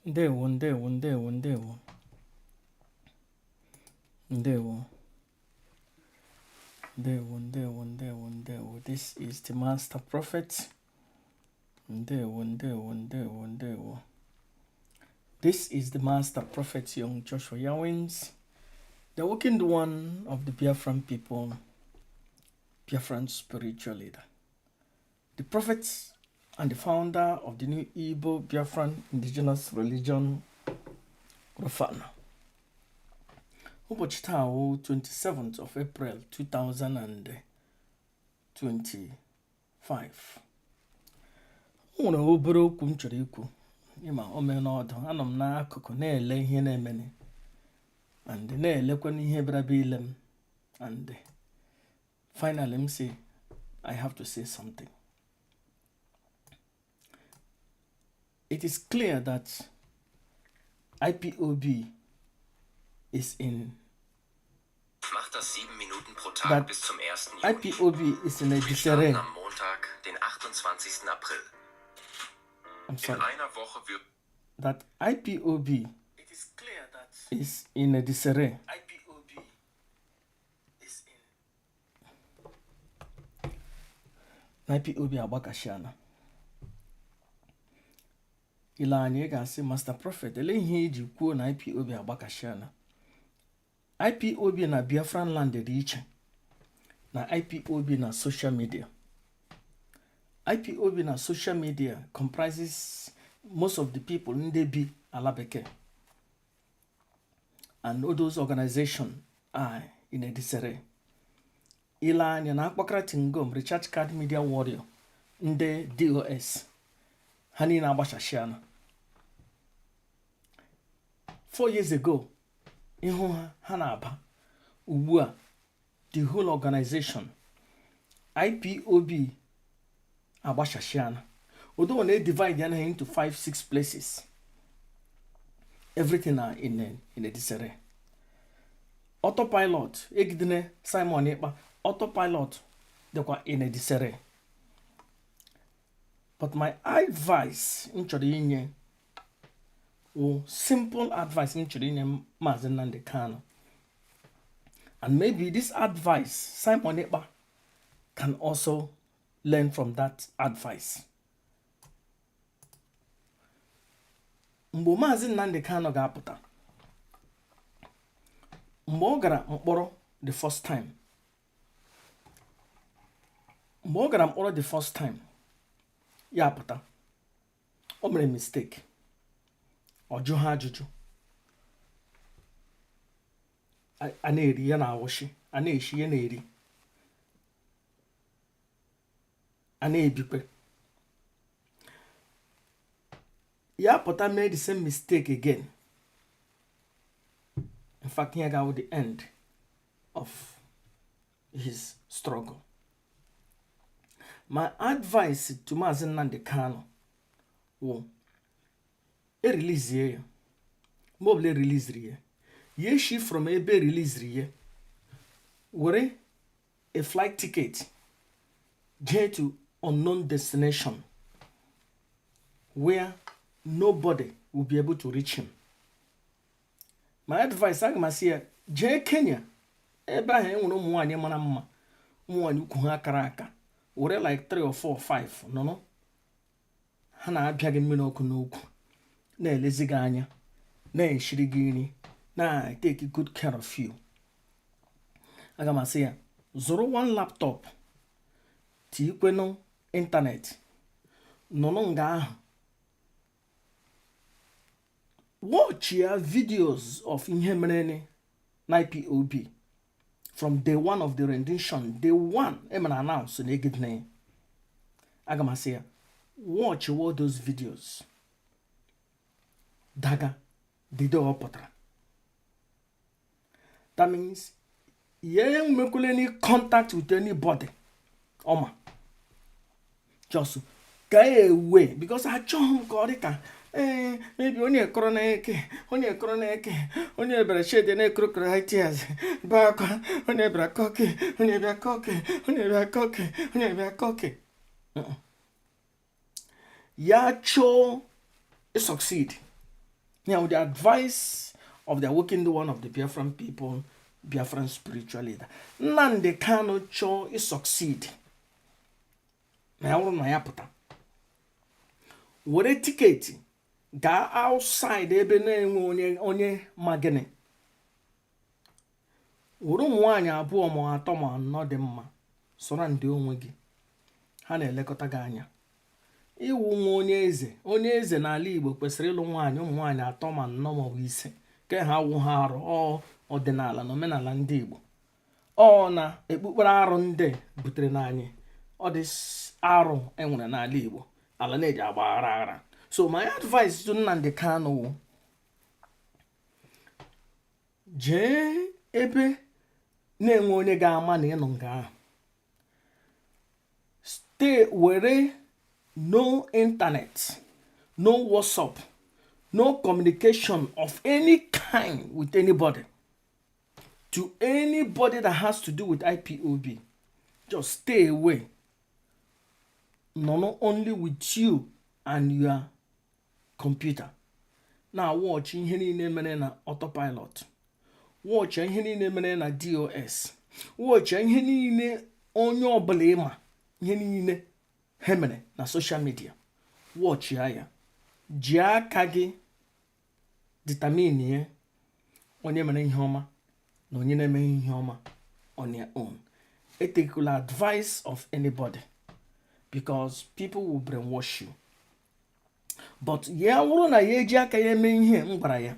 Ndewo, ndewo, ndewo, ndewo. Ndewo. Ndewo, ndewo, ndewo, ndewo. This is the Master Prophet. Ndewo, ndewo, ndewo, ndewo. This is the Master Prophet Young Joshua Yawins, the working one of the Biafran people, Biafran spiritual leader, the prophet and the founder of the new Igbo Biafran indigenous religion, Rufana. Ụbọchị taa wụ 27th of April 2025. O nwere obere okwu m chọrọ ikwu ịma o mee n'ọdụ anọ m n'akụkụ na-ele ihe na-emeni and na-elekwa n'ihe bịara bịa ile m and finally m sị I have to say something. It is clear that IPOB is in Macht das 7 Minuten pro Tag that bis zum 1. Juni. IPOB is in a Wir disarray. starten am Montag, den 28. April. I'm In sorry. einer Woche wird That IPOB is in a disarray. Na IPOB agbakashiana. I lee anya ị ga-asị Master Prophet ele ihe i ji kwuo na IPOB agbakashiana. IPOB na Biafran land dị iche na IPOB na social media. IPOB na social media comprises most of the people ndị bi ala bekee and all those organization are in a disarray. I lee anya na akpakara tingom recharge card media warrior ndị DOS ha niile agbachashiana. 4 years ago ị hụ ha ha na-aba ugbu a the whole organization IPOB agbachashiana although na divide ya into five six places everything are in a disarray. Autopilot egidene Simon Ekpa autopilot dịkwa in a disarray. But my advice m chọrọ inye wụ simple advice m chọrọ inye Maazị Nnamdi Kanu and maybe this advice Simon Ekpa can also learn from that advice. Mgbe Maazị Nnamdi Kanu ga-apụta mgbe ọ gara mkpọrọ the first time mgbe ọ gara mkpọrọ the first time ya pụta o mere mistake ọ jụha ajụjụ a na-eri ya na-awụshi a na-eshi ya na-eri a na-ebikwe ya pụta mee the same mistake again. In fact, ihe ga-awụ the end of his struggle. My advice to Maazị Nnamdi Kanu wụ e releasie ya mgbe ọbụla e releasiri ya ya eshi from ebe e releasiri ya were a flight ticket jee to unknown destination where nobody will be able to reach him. My advice aga m asị ya jee Kenya ebe ahụ e nwere ụmụ nwaanyị mara mma ụmụ nwaanyị ukwu ha kara aka were like 3 or 4 or 5 nọrọ ha na-abịa gị mmiri ọkụ n'ukwu na-elezi gị anya na-eshiri gị nri na-take good care of you. Aga m asị ya zụrụ one laptop tiikwenụ internet nọrọ nga ahụ watchia videos of ihe mere na IPOB from day one of the rendition, day one e mere announce na egidene ya. Aga m asị ya watch all those videos daga the day ọ pụtara. That means ya enwekwala any contact with anybody ọ ma just ka ewe because achọghị m ka ọ dị ka ee maybe onye kọrọ na-eke onye kọrọ na-eke onye bịara shed na-ekrokro tears bee akwa onye bịara kọke onye bịa kọke onye bịa kọke onye bịa kọke. Ya chọọ succeed. Now, the advice of the awakened one of the Biafran people, Biafran spiritual leader, Nnamdi Kanu chọọ ị succeed na ya, wụrụ na ya pụta were ticket gaa outside ebe na-enwe onye onye ma gịnị, were ụmụ nwaanyị abụọ ma atọ ma anọ dị mma soro ndị onwe gị, ha na-elekọta gị anya. Iwu nwa onye eze, onye eze n'ala Igbo kwesịrị ịlụ nwaanyị, ụmụ nwaanyị atọ ma anọ ma ọ bụ ise, ke ha wụ ha arụ ọ ọdịnala na omenala ndị Igbo. Ọ na ekpukpere arụ ndị butere n'anyị, ọ dị arụ enwere n'ala Igbo, ala na-eji agba aghara aghara. So my advice to Nnamdi Kanu wụ jee ebe na-enwe onye ga-ama na ịnọ nga ahụ, stay, were no internet, no WhatsApp, no communication of any kind with anybody, to anybody that has to do with IPOB. Just stay away, nọ only with you and your computer, na watch ihe niile mere na autopilot, watch ihe niile mere na DOS, watch ihe niile onye ọbụla ịma, ihe niile ha mere na social media, watch ya, ji aka gị determine ya onye mere ihe ọma na onye na-emeghị ihe ọma on your own. Etekula advice of anybody because people will brainwash you. But ya wụrụ na ya eji aka ya eme ihe m gwara ya,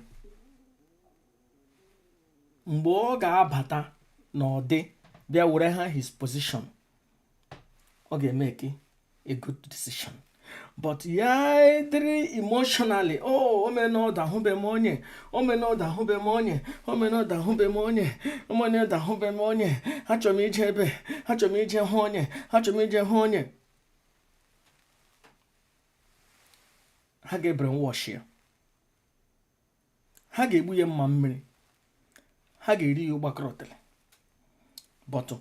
mgbe ọ ga-abata n'ọdị bịa were ha his position, ọ ga-emeke a good decision. But ya dịrị emotionally, oh, o mere na ọda ahụbe m onye, o mere na ọda ahụbe m onye, o mere na ọda ahụbe m onye, o mere na ọda ahụbe m onye, achọrọ m ije ebe, achọrọ m ije hụ onye, achọrọ m ije hụ onye, ha ga-ebrainwash ya, ha ga-egbu ya mma mmiri, ha ga-eri ya ụgbakọrọtịrị. But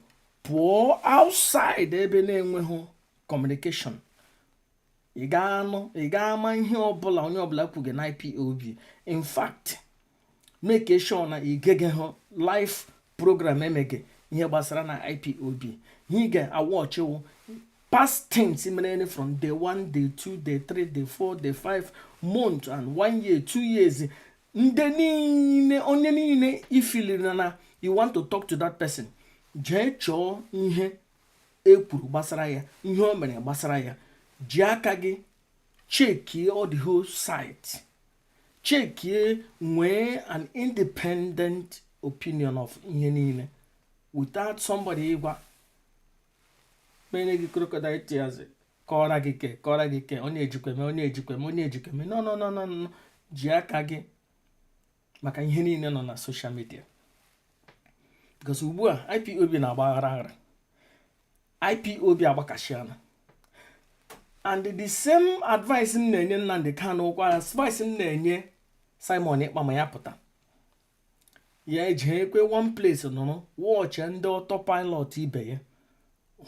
pụọ outside ebe na-enweghị communication, ị ga-anụ, ị ga-ama ihe ọbụla onye ọbụla kwuge na IPOB. In fact, make sure na ị gege hụ live program emege ihe gbasara na IPOB. Ihe ị ga-awatch wụ past things mere from day one, day two, day three, day four, day five, month and one year, 2 years. Ndị niile, onye niile ifiliri na you want to talk to that person, jee chọọ ihe e kwuru gbasara ya, ihe o mere gbasara ya, ji aka gị checkie all the whole site, checkie, nwee an independent opinion of ihe niile without somebody ịgwa mere gị crocodile tears, kọọra gị ke, kọọra gị ke, onye ejikweme, onye ejikweme, onye ejikweme. No, no, no, no, no. Ji aka gị, maka ihe niile nọ na social media, because ugbu a IPOB na-agba aghara aghara, IPOB agbakashiana. And the same advice m na-enye Nnamdi Kanu kwa advice m na-enye Simon Ekpa ma ya pụta, ya eji ekwe one place nọrọ, watch ndị autopilot ibe ya,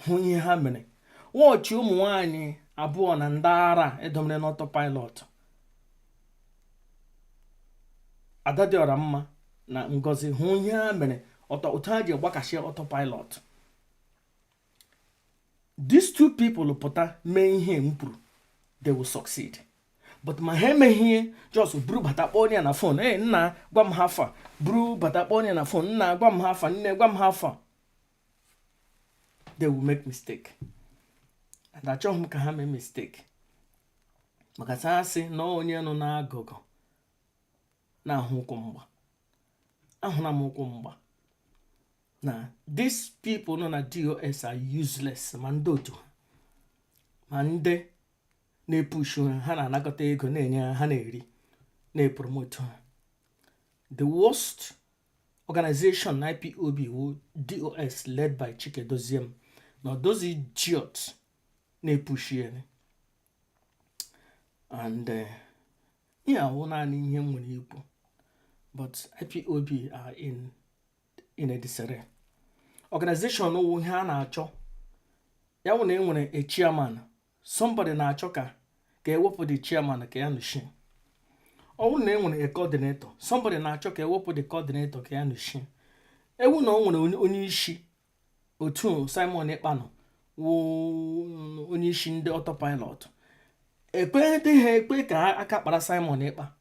hụ ihe ha mere, watch ụmụ nwanyị abụọ na ndị ara edomere n'autopilot, Adadịọra mma na Ngozi, hụ ihe ha mere, otu ha ji gbakashie autopilot. These two people pụta mee ihe m kwuru, they will succeed. But ma ha emeghị ihe, just buru bata kpọọ onye na phone, ee, nna, gwa m ha afa, buru bata kpọọ onye na phone, nna, gwa m ha afa, nne, gwa m ha afa, they will make mistake. And achọghị m ka ha mee mistake, maka sa asị na onye nọ n'agụgụ na-ahụ ụkwụ mgba, ahụra m ụkwụ mgba na these people nọ na DOS are useless, ma ndị otu ha ma ndị na-epushu ha, ha na-anakọta ego na-enye ha, ha na-eri, na-epromote ha. The worst organization na IPOB wu DOS led by Chike Doziem na those idiots na-epushi ya. And ihe awụ naanị ihe m nwere ikwu, but IPOB are in a disarray. Organization wụ ihe a na-achọ ya wụ na e nwere a chairman, somebody na-achọ ka ewepụ the chairman ka ya nọchie. Ọ bụrụ na e nwere a coordinator, somebody na-achọ ka ewepụ the coordinator ka ya nọchie. Ewu na o nwere onye isi otu Simon Ekpa nọ wụ onye isi ndị autopilot, ekpe dị ha ekpe ka aka kpara Simon Ekpa.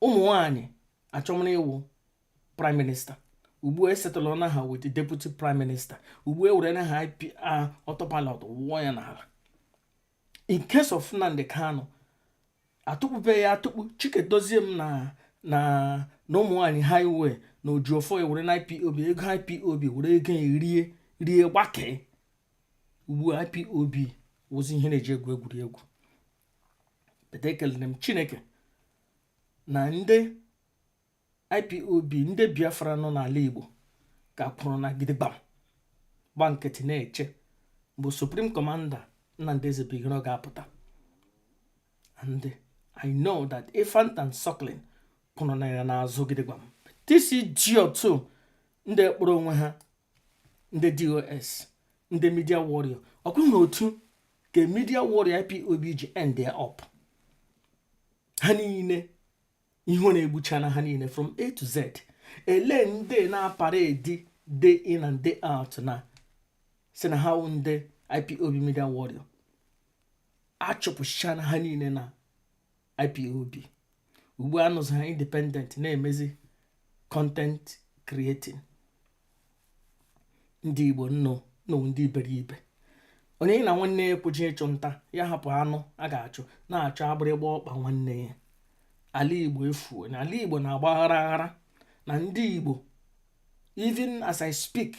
Ụmụ nwanyị achọmara ịwụ prime minister. Ugbu a esetụlụ na ha with deputy prime minister. Ugbu a ewere na ha IP autopilot wụọ ya n'ala. In case of Nnamdi Kanu, atụkpube ya atụkpu. Chikedozie m na ụmụ nwanyị highway na Ojuofo ewere na IPOB ego, IPOB were ego erie rie gbakee. Ugbu a IPOB wụzi ihe na-eji egwu egwuregwu. But ekelere m Chineke na ndị IPOB, ndị Biafra nọ n'ala Igbo ka kwụrụ na gidigbam, gba nkịtị na-eche mgbe Supreme Commander Nnamdi Ezebugiro ga-apụta. And I know that infant and suckling kwụrụ na ya n'azụ gidigbam. This idiot, ndị kpọrọ onwe ha ndị DOS, ndị media warrior, ọkwa otu ka media warrior IPOB ji end up ha niile, ihe na-egbuchana ha niile from A to Z. Ele ndị na-aparade day in and day out na si na ha wụ ndị IPOB media warrior, achụpụchana ha niile na IPOB. Ugbu a nụzi ha independent na-emezi content creating. Ndị Igbo nnụ nụ, ndị iberibe, onye na nwanne ya ekwuji ịchụ nta, ya hapụ anụ a ga-achụ na-achọ agbịrịgba ọkpa nwanne ya. Ala Igbo efuo na ala Igbo na-agba aghara aghara na ndị Igbo. Even as I speak,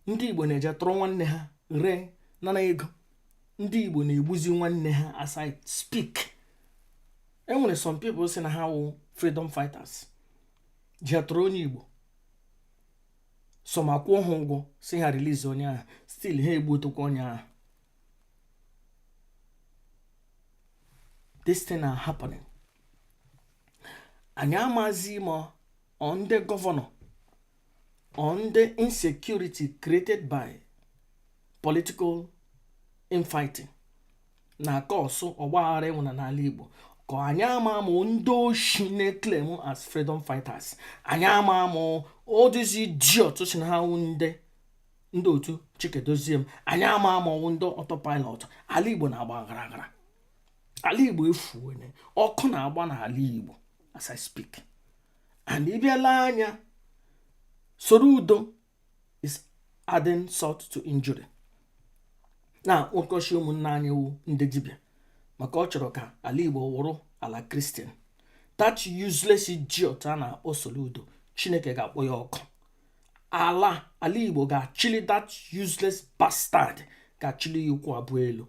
ndị Igbo na-eje tụrụ nwanne ha ree nana ego. Ndị Igbo na-egbuzi nwanne ha as I speak. Enwere some people si na ha wụ freedom fighters ji tụrụ onye Igbo, some akwụọ ha ụgwọ si ha release onye ahụ, still ha egbuotokwa onye ahụ. This thing are happening. Anyị amazi ma ọ ndị governor or ndị insecurity created by political infighting na cause ọgbaghara enwere n'ala Igbo, ka anyị ama ma ndị oshi na-eclaim as freedom fighters. Anyị ama ma all these idiot si na ha wụ ndị otu Chikedozie m. Anyị ama ma ọwụ ndị autopilot. Ala Igbo na-agba aghara aghara, ala Igbo efuone, ọkụ na-agba n'ala Igbo as I speak. And ị bịala anya, Soludo is adding salt to injury na nwokochi ụmụnne anyị wụ ndị dibịa, maka ọ chọrọ ka ala Igbo wụrụ ala Christian. That useless idiot a na-akpọ Soludo, Chineke ga-akpọ ya ọkụ. Ala Igbo ga-achịli that useless bastard, ga-achịli ya ụkwụ abụọ elu.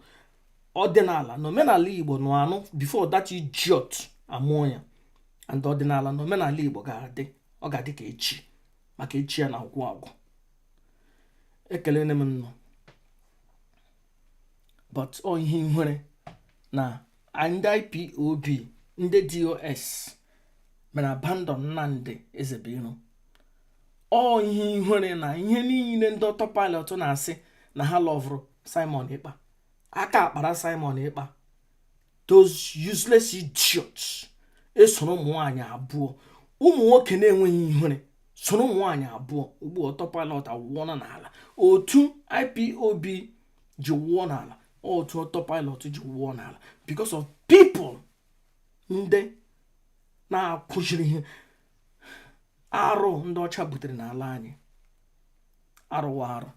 Ọdịnala na omenala Igbo nọ anụ before that idiot amụọ ya, and ọdịnala na omenala Igbo ga-adị, ọ ga-adị ka echi, maka echi ya na-agwụ agwụ. Ekelene m nnọọ, but ọ ihe ihere na ndị IPOB, ndị DOS mere abandon Nnamdi Ezebiro. Ọ ihe ihere na ihe niile ndị autopilot na-asị na ha loverụ Simon Ekpa, aka akpara Simon Ekpa. Those useless idiots esoro ụmụ nwaanyị abụọ, ụmụ nwoke na-enweghị ihere soro ụmụ nwaanyị abụọ. Ugbu autopilot awụọna n'ala. Otu IPOB ji wụọ n'ala, otu autopilot ji wụọ n'ala, because of people ndị na-akụziri ihe arụ ndị ọcha butere n'ala anyị, arụwa arụ.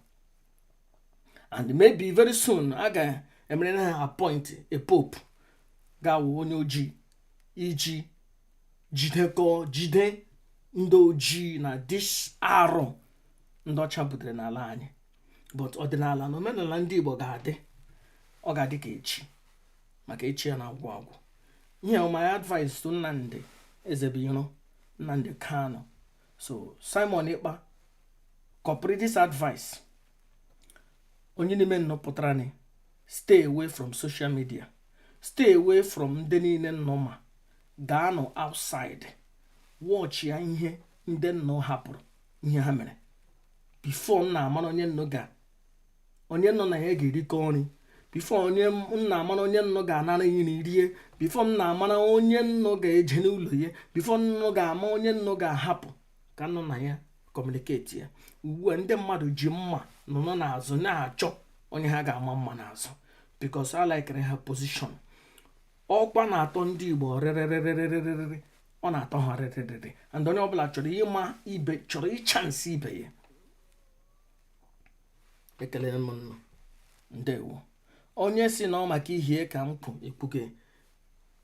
And maybe very soon a ga-emere ha appoint a pope ga-awụ onye ojii iji jidekọ jide ndị ojii na this arụ ndị ọcha butere n'ala anyị. But ọdịnala na omenala ndị Igbo ga-adị, ọ ga-adị ka echi, maka echi ya na-agwụ agwụ. Ihe my advice to Nnamdi Ezebiro, Nnamdi Kanu, so Simon Ekpa, copy this advice. Onye n'ime nnọ pụtara ni, stay away from social media, stay away from ndị niile nnọ, ma gaanụ outside, watch ya ihe ndị nnọ hapụrụ, ihe ha mere before m na-amara onye nnọ ga onye nọ na ya ga-erikọ nri. Before onye m na-amara onye nnụ ga-anara nri rie, before m na-amara onye nnụ ga-eje n'ụlọ ya, before nnụ ga-ama onye nnụ ga-ahapụ ka nnụ na ya communicate ya. Ugbu a, ndị mmadụ ji mma nọ n'azụ na-achọ onye ha ga-ama mma n'azụ because a likere ha position. Ọkwa na-atọ ndị Igbo rịrịrịrịrịrị, ọ na-atọ ha rịrịrịrị, and onye ọbụla chọrọ ịma ibe, chọrọ ịchance ibe ya. Ekele m nnụ, ndewo. Onye si na ọ maka ihie ka m kwụ ekwuge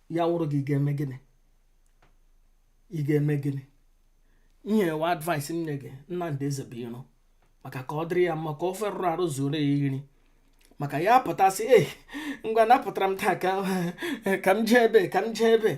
ya wụrụ gị, ga-eme gịnị? Ị ga-eme gịnị? Ihe wa advice m nye gị, Nnamdi Ezebiro, maka ka ọ dịrị ya mma, ka ofe rụrụ arụ zuoro ya iri, maka ya pụtasị, "Ee, ngwa, napụtara m taa ka m jee ebe, ka m jee ebe."